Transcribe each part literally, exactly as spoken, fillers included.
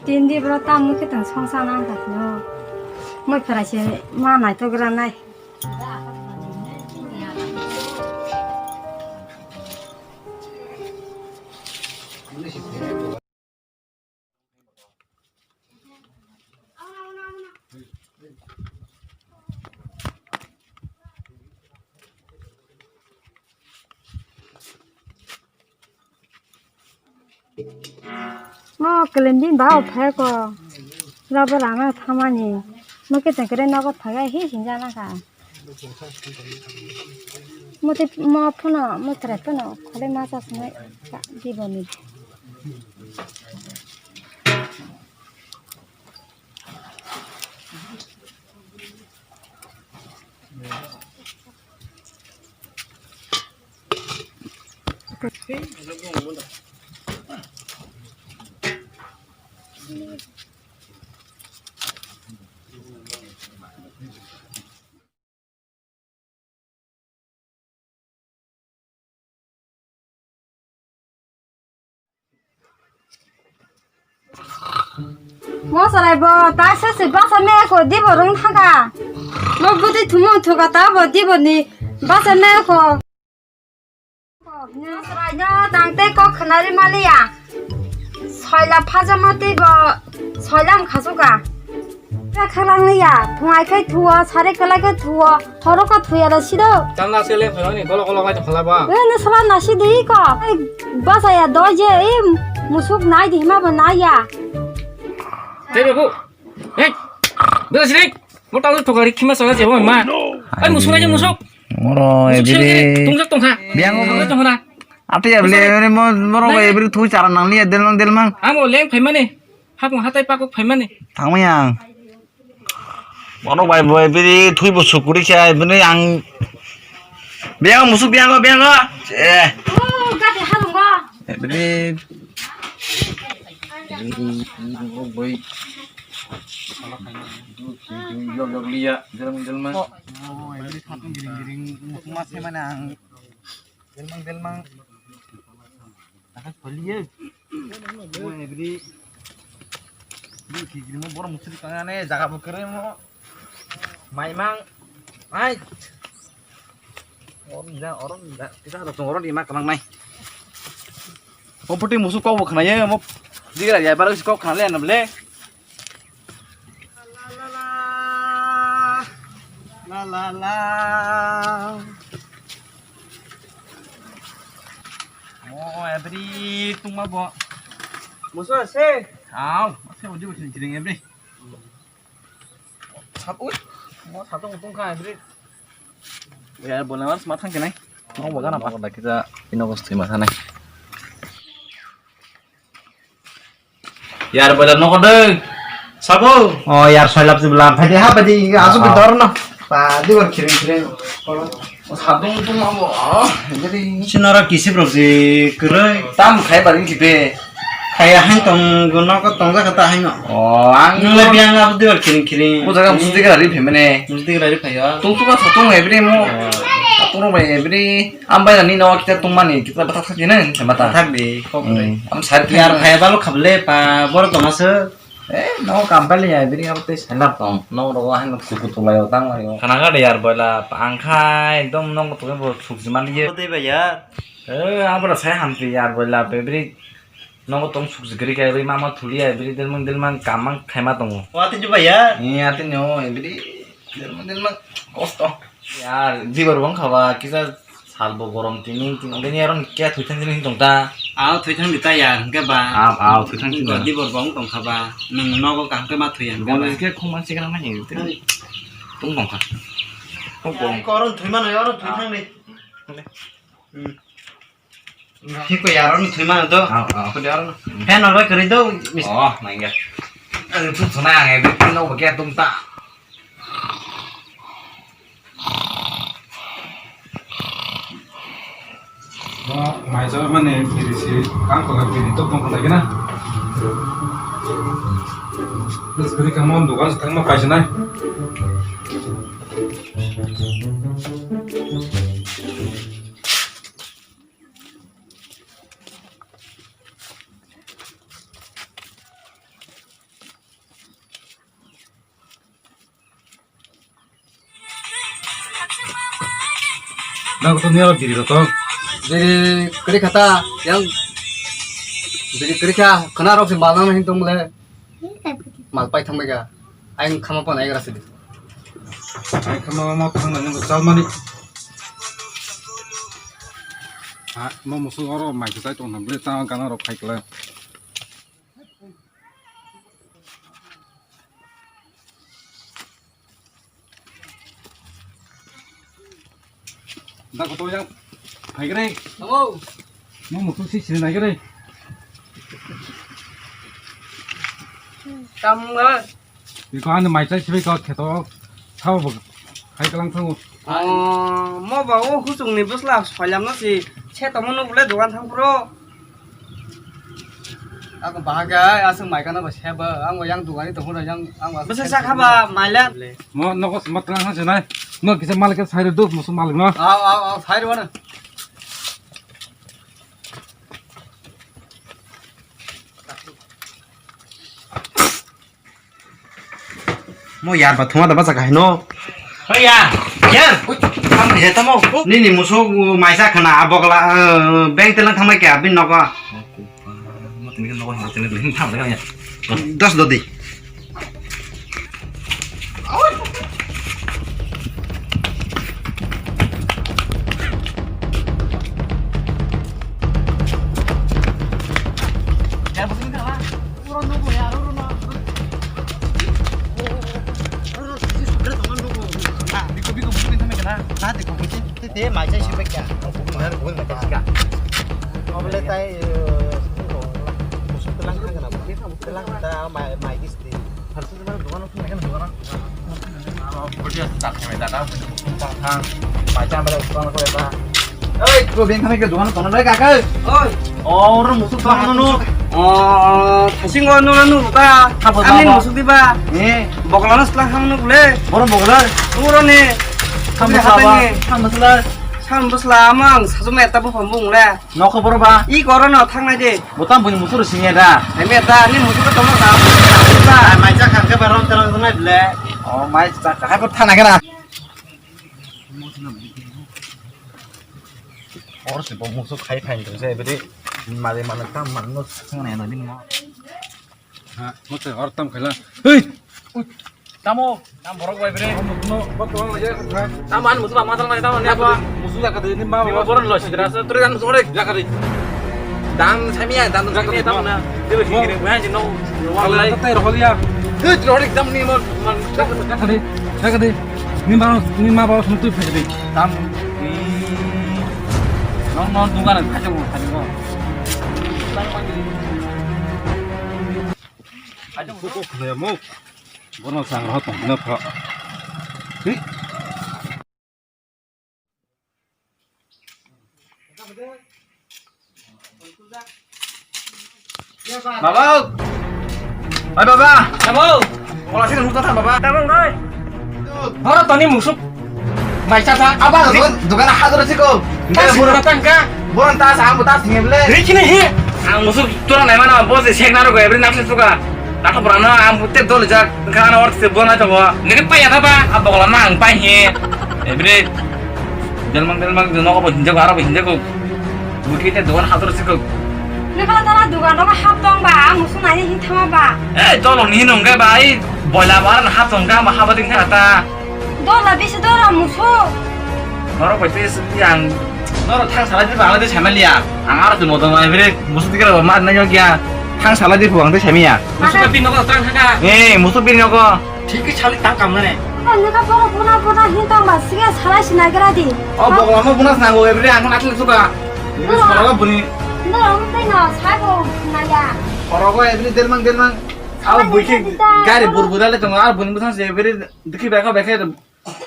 Tin di bro tam mui khe tong song sa nang kha no. Moi phara se ma nai to gra nai. Mo kelendin ba o phai ko. Rabo rang thamani. Mo khe tengkere nogo thagai hi hinjana ka. Mo te mo phano mo trai phano khole ma sa sne ka di boni. Mo sarai bo ta se se basa me ko di bo rung thanga. Mo budi thumo thuka ta bo di bo ni basa me ko. Mo sarai no tang te ko khnari maliya. Soila phajama tei bo soilam khasuka. Khe khwlangni ya, phungai khai thuo, sare kwlai khai thuo, horo kha thuya da sido. Tamna se le phunani golo golo khai thokhala ba. Eh, ne sala nasi de ko. Ei, basa ya do je, ei, musuk nai di hima bo nai ya. Tei be bu. Hey, bela sini. Mo tang thokari khima sala je bo ma. Ai musuk nai je musuk. Moro, musuk ebide. Tungjak tongkha. Biang ko. Tungjak tongkha. Ate ya bele, mo, moro ko ebri thui chara nang liya, delmang, delmang. Amo leng phaimani. Hapung hatai pakuk phaimani. Thangmai ang. Bono bai bai bini thui bo sukuri khe bini ang. Biang musuk biang biang. Eh. Oh, gati halung go. Bini. Bai. Yo yo liya, jalan jalan. Oh, ini satu giring-giring musuk mas mana ang. Delmang, delmang. Akan beli ya. Mo ebri. Di kigiri mo borok musuri kangane jaga bo kere mo. Maimang. Ai. Orom ja, orom ja. Kita harus orom di mak nang nai. Mo putih musuk kau bo khna ye mo. Digra ya baru kau khna le anam le. La la la. La la la. Oh, ebri tungma bo. Musa se. Au, ase odi bo sini kiring ebri. Sap ui. Mo satung tungkha ebri. Ya, bola mas matang kenai. Mo boga na pa. Mo kita ino kos tima sanai. Yar bela noko de. Sabo. Oh, yar soilap si bela. Phadi ha phadi asu bidor no. Pa di bor khiring khiring. Sadung tung amo. Jadi sinara kisi bro si kere. Tam khai baring kipe. Kaya hang tong gono ko tong kata hang. Oh, ang le biang asu di bor khiring khiring. Ko jaga musti kari phemene. Musti kari phayo. Tung tung ka satung ebri mo. Satung bai ebri. Ambai rani no kita tungmani kita bathak thak jene bathak. Thak di, kok rai. Am sar yar phai balo khable pa bor tong aso. Eh, no kampel ya bini abo tei sandal tong. No rogo han kuku tulai o tang lai o. Khana ga de yar boila angkha ekdom no to bo sukji man ye. Tei ba ya. Eh, abra sai ham ti yar boila pe bri no tong sukji gri kai bri mama thuli ya bri del mang del mang kamang khaima tongo. Wa ti juba ya. Ni ati no bri. Delma delma kosto. Yar, dibar bong khaba kisa salbo gorom tini tini bini aron kya thuithang tini tong ta. Aw thuithang di ta yar hingke ba. Aw aw thuithang tini. Dibar bong tong khaba. Nung nogo kaham ke ma thuya hingke ba. Bong ke khong ma sikana ma hing. Tung tong kha. Khong bong. Koron thuima no yoro thuithang di. Hiko yaro ni thwi mano to. Aw, aw. Khudi aro no. Fan no bai kari do. Oh, nangya. Ani tu thona ang ebi no ba kya tum ta. Mai sa mane biri si kang ko biri to tong lagi na. Terus biri kamu dukan setengah paisa na. Nang to niya biri to. Biri kri khata, yang biri kri kha, khana rok se mal nang hin tong le. Mal pai thang bai ga. Aing khama pan ai gra se. Aing khama ma phang nang chal mani. Ha, mo musu oro mai sai tong nam le ta gana rok khai kla. Da ko to yang. Hai gre. Amo. Mo mo si si nai gre. Tam ga. Iko ani mai chai sibai ko kheto. Sao bo. Hai kalang thango. Oh, mo ba o husung ni bwsla soilam no si. Se tomo no bule dogan thang pro. Ako bahage ai aswk mai kana ba seba ang yang dugani tong phano yang ang. Bwsa sakha ba mailen. Mo nogo sma tlang ha senai. No kisa malik ke sai do musu malik no. Aw aw aw sai do na. Mo yar ba thuma da bacha kahino. Hoi ya. Yar. Ui, tam ya tamo. Nini musu maisa khana abogla, eh, bank telang thamai kya bin nogo. Mo tini nogo hin tini hin tham da ya. Dos dodi. Oi, ko beng khamai ke dogan kono lai kaka. Oi. Oh, oro musuk dogan no. Oh, thasing o no no ka. Thabo, thabo. Ani musuk diba? Eh. Bokla no sla ham no bule. Boro bokla. Oro ne. Thabo, thabo. Thabo sla. Sam bosla amang sasum eta bo phambung le. Nokho boro ba? I koro no thangnai de. Botam buni musuk singya da. Eme da ni musuk to ma da. Ba mai cha khang ke barom telo nai ble. Oh, mai cha khang ko thana kena. Or se bo musuk khai phai to se bede. Mare mane tam man no thang nai na din mo. Ha, mo te or tam khaila. Hei. Tamo, tam borok bai bre. Tamo an musu ba matal nai tamo ne ba. Musu ya kade ni ma ba. Borok lo sidra sa turi dan sore. Ya kade. Dan sami ya dan sami tamo na. Dilo kiri buhan jino. Wallahi tai rohol ya. Hei rohol ekdam ni mon man. Ya kade. Ya kade. Ni ma ni ma ba sum tu phai de. Tam. Nong nong dungan khajo khajo. Kok kok khna mo. Bono sang roh tong no kho. Hi. Baba. Oi baba. Baba. Ola sini muta baba. Tabang doi. Boro toni musuk. Mai cha ta. Aba dogan dogan ha doro siko. Ta siko tangka. Boron ta sa ang ta singe ble. Rikini hi. Ang musuk tora nai mana bo se sek naro go ebre nak se suka. Nakha borano ang butte dol jak khana or se bona to bo. Nini pa ya ta ba. Abo gola ma ang pa hi. Ebre. Delmang delmang nogo bo hinjago aro bo hinjago. Buti te dogan hator sikok. Nokha tara dogan rogo hap tong ba, ang musu nai hin thama ba. Eh, tolo ni nung ga ba, ai boila bar na hap tong ga ma haba ding kha ta. Dola bisi dora musu. Norok bai te yang. Norok thang salai di ba, ang de sama liya. Ang aro tu modong ai bere musu tikra ba mar na yo kya. Thang salai di bu ang de sama ya. Musu ka pin nogo tang kha. Eh, musu pin nogo. Thik khe salik tang kam nane. Ang nokha borok bona bona hin tang ba, siga salai sinai gra di. O bokla mo bona sinai go, every ang natle suka. Every sala buni. No, ang tai no, sai bo naya. Oro go every dermang dermang. Au bui khe gari bur bur ale tong, ar buni bwsang se every dikhi beka beka.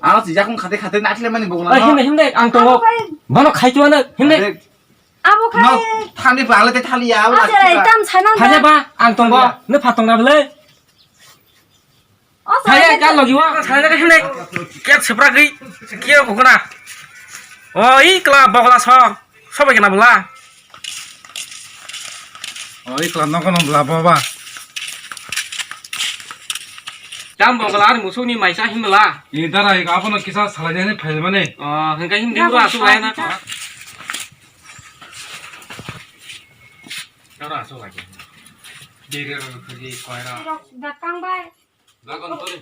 Ano si jakung khate khate natle mani bokla. Him him de, ang tongo. Bono khai tuana, him de. Abo khai. No, thani ba ale te thali ya. Ase tam sanang. Thani ba, ang tongo. Ne phatong na bele. Saya kan lagi wa. Saya kan hindai. Kiat sepra gei. Kiat ko kena. Oh, i kela bokla so. Sobai kena bela. Oh, i kela noko no bela baba. Tam bogol ar musuk ni maisa himla. Ni dara iko abono kisa salai jani phai mani. Oh, hingka him din bro asuk lai na. Dara asuk lai. Dere ro khadi koira. Rok da kang bai. Dagon tori.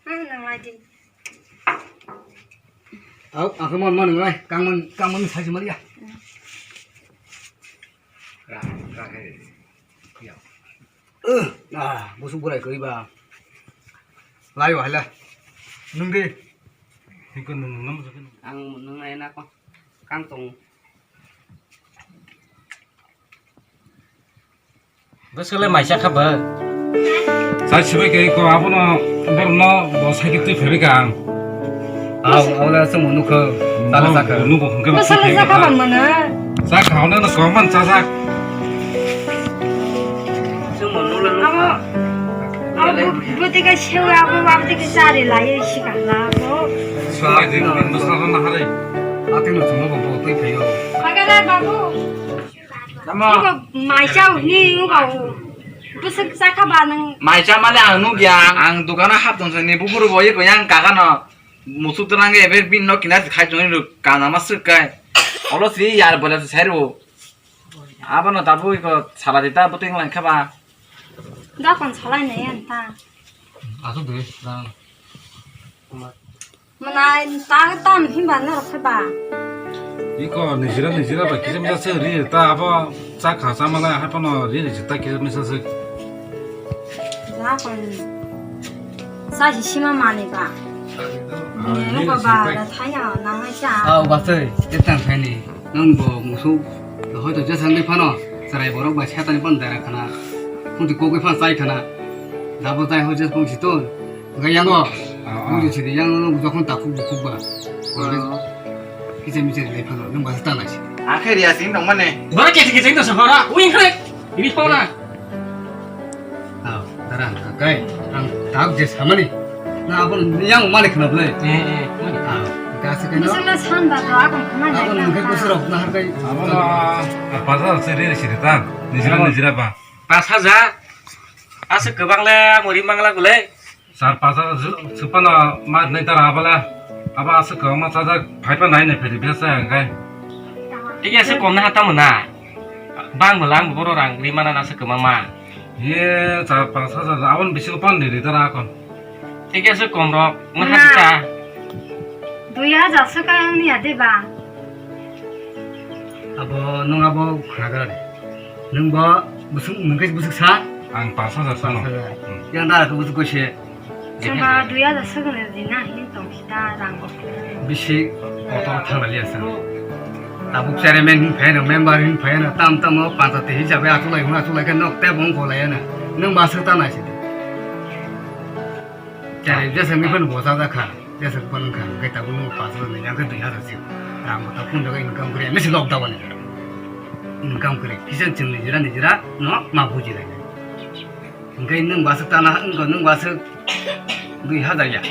Hmm, nang lai di. Au, aku mau mana ngai? Kang man, kang man sai semari ya. Ra, ra he. Ya. Eh, ah, busuk burai kau iba. Lai wah lah. Nung di. Ikut nung nung nama sakit. Ang nung lai nak kok. Kang tong. Bwswk le maisa kha bo. Chai sibai khe ko abono borokno bo cycle twi phaibai ka ang. Au, au le aswk mwnukho. Chana chakha. Nugo hwnkhe bo bwswk le phaibai chakha ka. Bang mano. Chakha hwnwi no kwbangma chajak. Abo, abo bwtwi khe sewa, abo, abo twi khe chari laiwi sikang la abo. Chwrai di, bwswk no naharwi. Atwino chwngno bo bo twi phaio. Khagala babu. Tamo. Iko maisa ni uga u. Bwswk chakha ba nang. Maisa male ang nukya. Ang dukano hap tong sani buphuru bo iko yang kakano. Musuk twnang ebe bin no kina khai tong ruk kana ma swk kai. Olo si yar bola sai ro. Abono tabu iko sala dita buting lang khaba. Da kon salai nai anta. Asu dui. Mwnai ta tam himba norok khe ba. Iko nijira nijira ba kisa misa se ri ta abo cha kha cha mala hai phano ri ri ta kisa misa se. Ja kon. Sa hi sima mani ba. Ah, ri ri ba ta. Da thaya na mai cha. Ah, ba se, te tan thani. Nang bo musuk, hoito jesangni phano, chwrai borok bai setani phano dera khana, hundi kogwi phano chai khana, dabo chai ho jes bong siton, hwnkhe yango, ah, ah, hundi sidi yango nung jokhon takhuk bukhuk ba, ah, kicha micha rilai phano, nung basa tanai si. Akhe riya sing tong mane. Bora kete kete to sahara, wing kre, ini phone. Ah, dara, kai, ang tak je samani. Na, abon yang mani khna bole. Eh, eh, mani. Ah, gase kena. Misal na san ba to, akon khna. Abon nungke kusur ok na har kai. Abon, ah, pas hajar se re siri ta. Nijira, nijira ba. Pas hajar. Asa kebang le, amori mangla gule. Sar pas hajar su-, supana ma nai tara abala. Aba asa kebang ma saja phaipa nai nai phai biasa ang kai. Iya se kom na hata mona. Bang belang boro rang ri mana nasa kebang ma. Ye, char pas hajar, abon bisingo pan di ri tara akon. Thik ase, kom rok, na. Maha sita. Dui hajar se kaya ni ade ba. Abo, nung abo khana gara de. Nung bo, busuk, nung kais busuk sa? Ang pas hajar sano. Pas hajar. Hmm. Yang dara ke busuk ko se. Chwngba dui hajar swkang ni rina hin tong sita rang bo. Bisi kotor thangna liya sa. Tabuk chairman hin phai no, member hin phai no, tam tam o panchayat hisabe achulai hwn achulai khe nok tei bong kholai na. Nwng ba swk ta nai sidi. Chari jesa mi phano bosa da kha, jesa phano kha, khe tabuk nwng pas hajar ni yang khe dui hajar si. Rang bo ta phun jaga income kre, misi lockdown ni. Income kre, kisa chwng ni jira ni jira no ma buji lai. Hingke nwng baswk tana, wngkha nwng baswk dui hajar ya.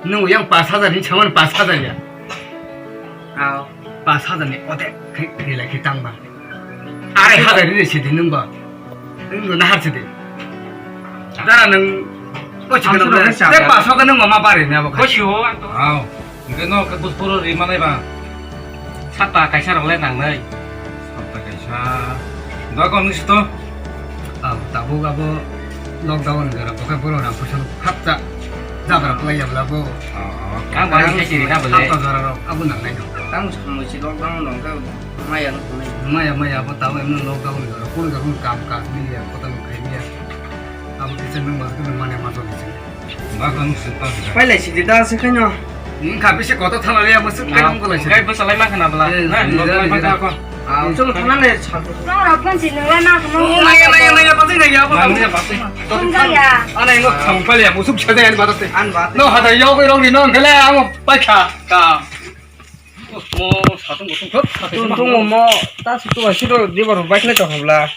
Nwng yang pas hajar hin samani pas hajar ya. Aw. Pas hajar ni ote khe, khe lai khe tang ba. Arai hajar ni sidi nwng ba. Nwng na har sidi. Dara nwng, o chikon nwng ba. Te pas hajar nwng ma bare ne abo kha. Aw. Hingke no khe busporo ri manai ba? Sata kaisa rok le nangnai. Sata kaisa. Dogon ni sito? Ah, tabuk abo lockdown ni jora, bokhe borok rang puisa no khapta. Jabra pulai ya bla bo. Oh, oh. Ang bari khe chiri na bole. Hapta jora rok abo nangnai no. Tang samui si lockdown no khe maya no kunai. Maya, maya, abo tabuk emno lockdown ni jora. Kunu jora kunu kam kaj miliya, kota no khai miliya. Abo kisa nwng mas kunu mane mato ni. Pailai sidi da se khaino. Wngkha bisi kotor thanglalia, mwswk khe wngkha lai sidi. Kai bwsalai ma khna bwla. Eh, na, bwsalai ma khna ko. Ah, chwng thangna le sa. Nang rok phone si nungla na khna. Oh, maya, maya, maya, pathai na ya, pathai. Maya, pathai. Phone ja ya. Ana ingo kham pailai, mwswk sa de an batate. An bat. No hada yo ko rong ni no khale amo paikha. Ka. Mo satung kutung khop. Tung tung mo ta situ asiro di baru baik le to habla.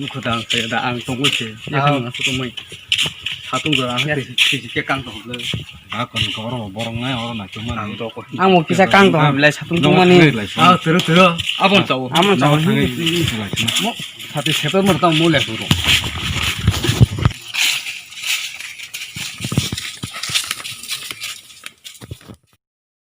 Nukho da ang se da ang tongwi se. Ya kan aku tongwi. Satung jora ang ya siji ke kang to habla. Ba kon ko oro borong nai oro na chuma. Ang to ko. Ang mo kisa kang to habla satung chuma ni. Ah, tero tero. Abon chao. Abon chao. Mo. Hati sepe mor tang mo le kuru.